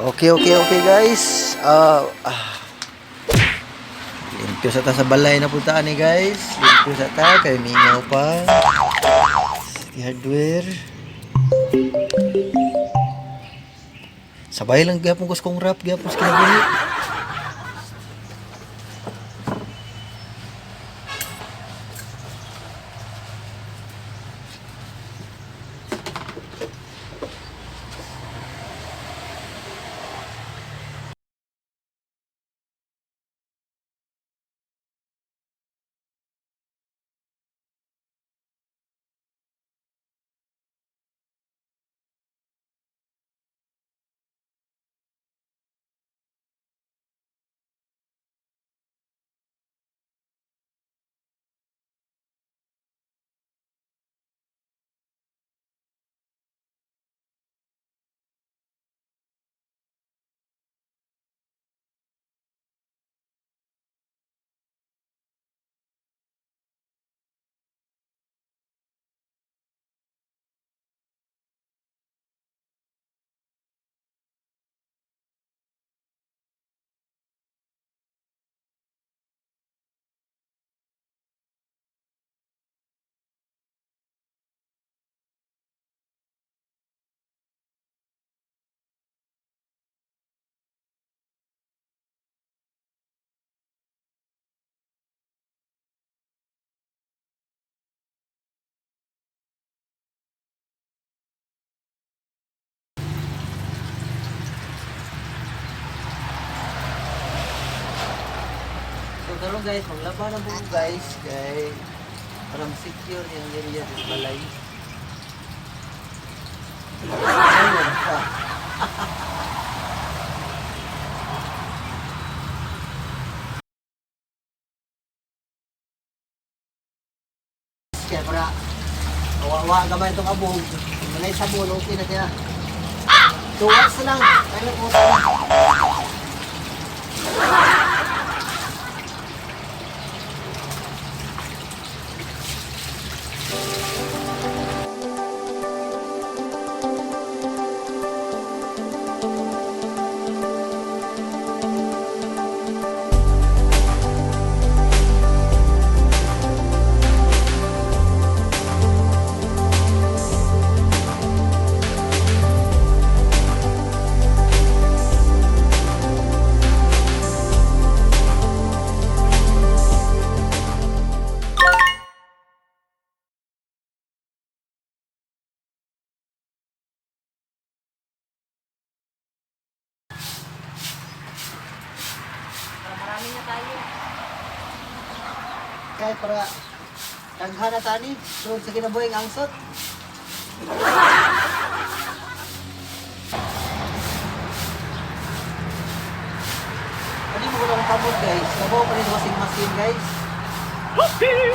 Okay, guys. Limpyo sa ta sa balay na puntaan ni guys. Limpyo sa ta kay mingaw pa. City Hardware. Sabay lang gyapon ko sa kong rap gyapon sa kinabuhi. So karon guys, maglaba na po guys kay para secure yung area sa balay. Ayun pa. Kaya para kawawa gamay itong abog. Malay sabon, okay na siya. 2 hours na lang. Kaya po tayo. Para marami na tayo. Kaya para daghan na tani, sulod sa kinabuhing angsot. Ano mo lang kamot guys? Kabaw pa rin washing machine guys. Bye bye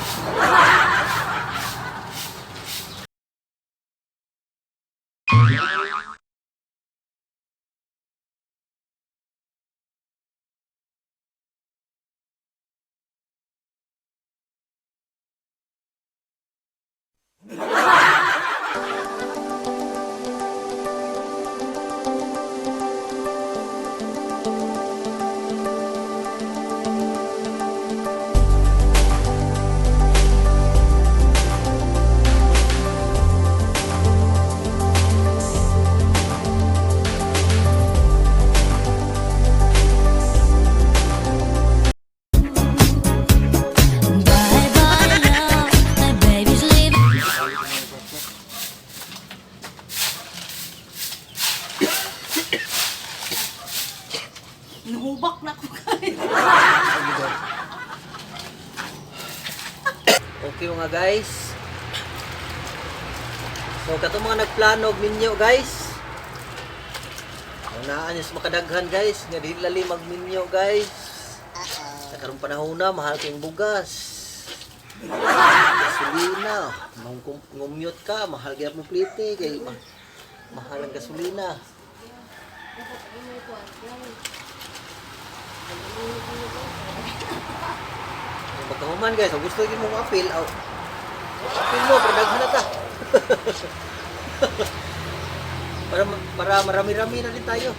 love, my baby's leaving. Nahubak na ko guys. Okay mga guys. So katong mga nagplano og minyo guys. Unaan is makadaghan guys, nga dili lali magminyo guys. Sa karong panahon na mahal kayong bugas. Gasolina, ngumyot ka, mahal gyud mo plite kay mahal ang gasolina. Kung pagkahuman guys, kung gusto gyud mong appeal, aw, appeal mo, pero daghan na ta. Para marami-rami na rin tayo.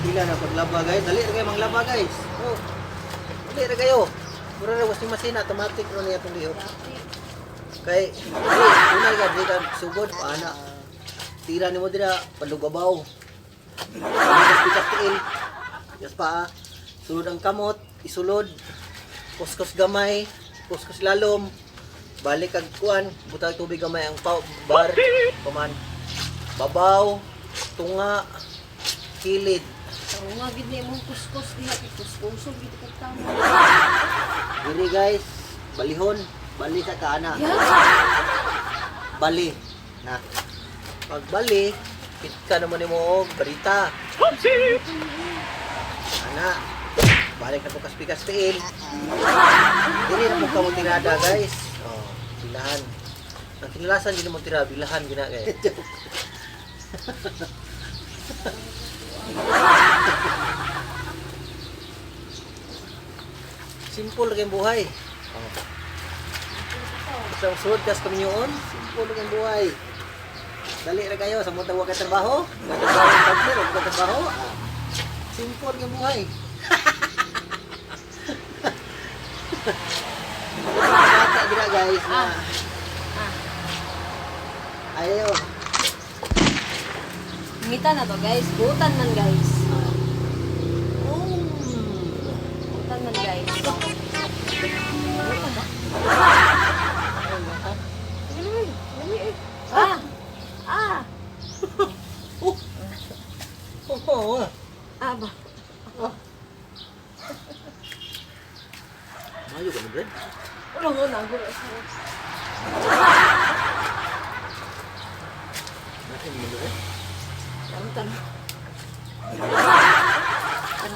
Pila na paglaba guys. Dali na kayo manglaba guys. Oh. Dali na kayo. Mura na washing machine automatic ro niya itong lihok. Kay dali, unay ka dili ka sugod ana. Tira nimo dira palugabaw. Pikas tiil. Pikas paa. Sulod ang kamot, isulod. Kuskos gamay, kuskos lalom. Balik kag kuan, butang tubig gamay ang paw, bar, paman. Babaw, tunga, kilid. Pero nga gid ni imong kuskus diha kay kuskusog gid kag tama. Diri guys, balihon, bali sa kaana. Bali. Na. Pag bali, pit ka naman nimo og barita. Ana. Balik na po kaspikas tiil. Diri na po ka mo tirada guys. Oh, bilahan. Ang kinalasan din mo tira, bilahan gina guys. Simple lang yung buhay. Oh. Sa sulod kas kaminyoon, simple lang yung buhay. Dali ra kayo sa mutang wa kay trabaho, wa kay trabaho ang partner, wa kay trabaho. Ah. Simple lang yung buhay. Bata gira guys na. Ayo. Ngita na to guys, buutan man guys. Oh. Buutan man guys. Buutan ba? Ah! Ah! Oh. Oh, oh. Ah ba? Mayo ka na, Brad? Ulo mo na gulo. Natin mo, Brad? Tanong tanong.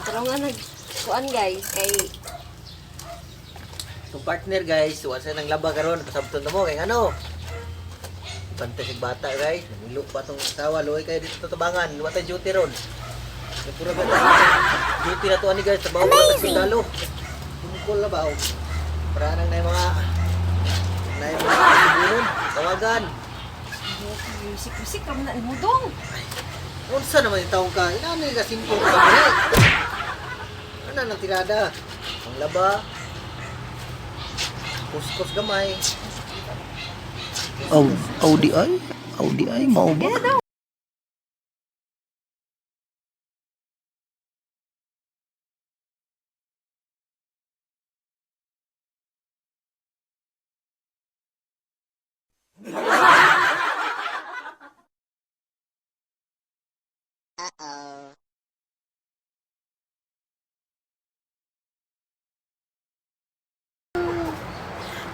Tanong nga nag kuan guys kay Itong partner guys, wa sa nang laba karon, pasabton na mo kay ano. Bantay sig bata guys, nangilo pa tong asawa, luoy kayo dito sa tabangan, wa tay duty ron. Yung pura ba duty na to ani guys, trabaho pa sa sundalo. Tungkol na ba oh. Para nang nay mga sibunon, tawagan. Music music ram na imudong. Unsa naman yung taong ka? Inani ka simple ka ba? Ano nang tirada? Ang laba. Kuskos gamay. Audi ay? Audi ay, mao ba?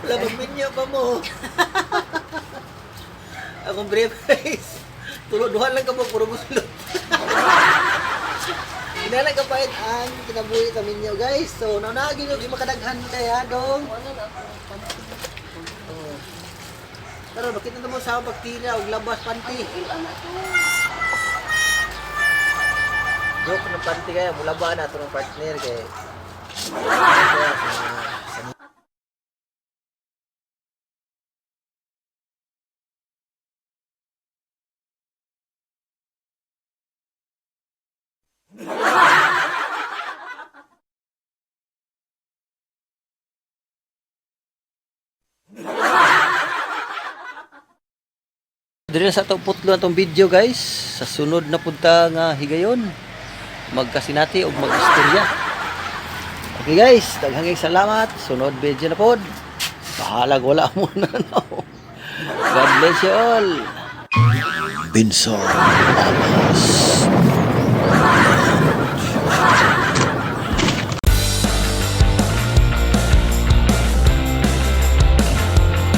Wala magminyo pa mo. Akong brave face. Tulo duha lang ka mo, puro musulot. Inala ka pahit ang kinabuhi sa minyo guys. So, naunagin yung makadaghan kaya dong. Ano na ako? Oh. Pero nakita na mo sa pagtira og labas panty. Ano to? Joke ng panty kaya mulaba na ato ng partner kay. Kaya sa Diri na sa atong putlo atong video guys. Sa sunod na punta nga higayon magkasinati og magistorya. Okay guys, daghang salamat. Sunod video na pod. Bahalag wala mo na no. God bless you all. Binsar Amas.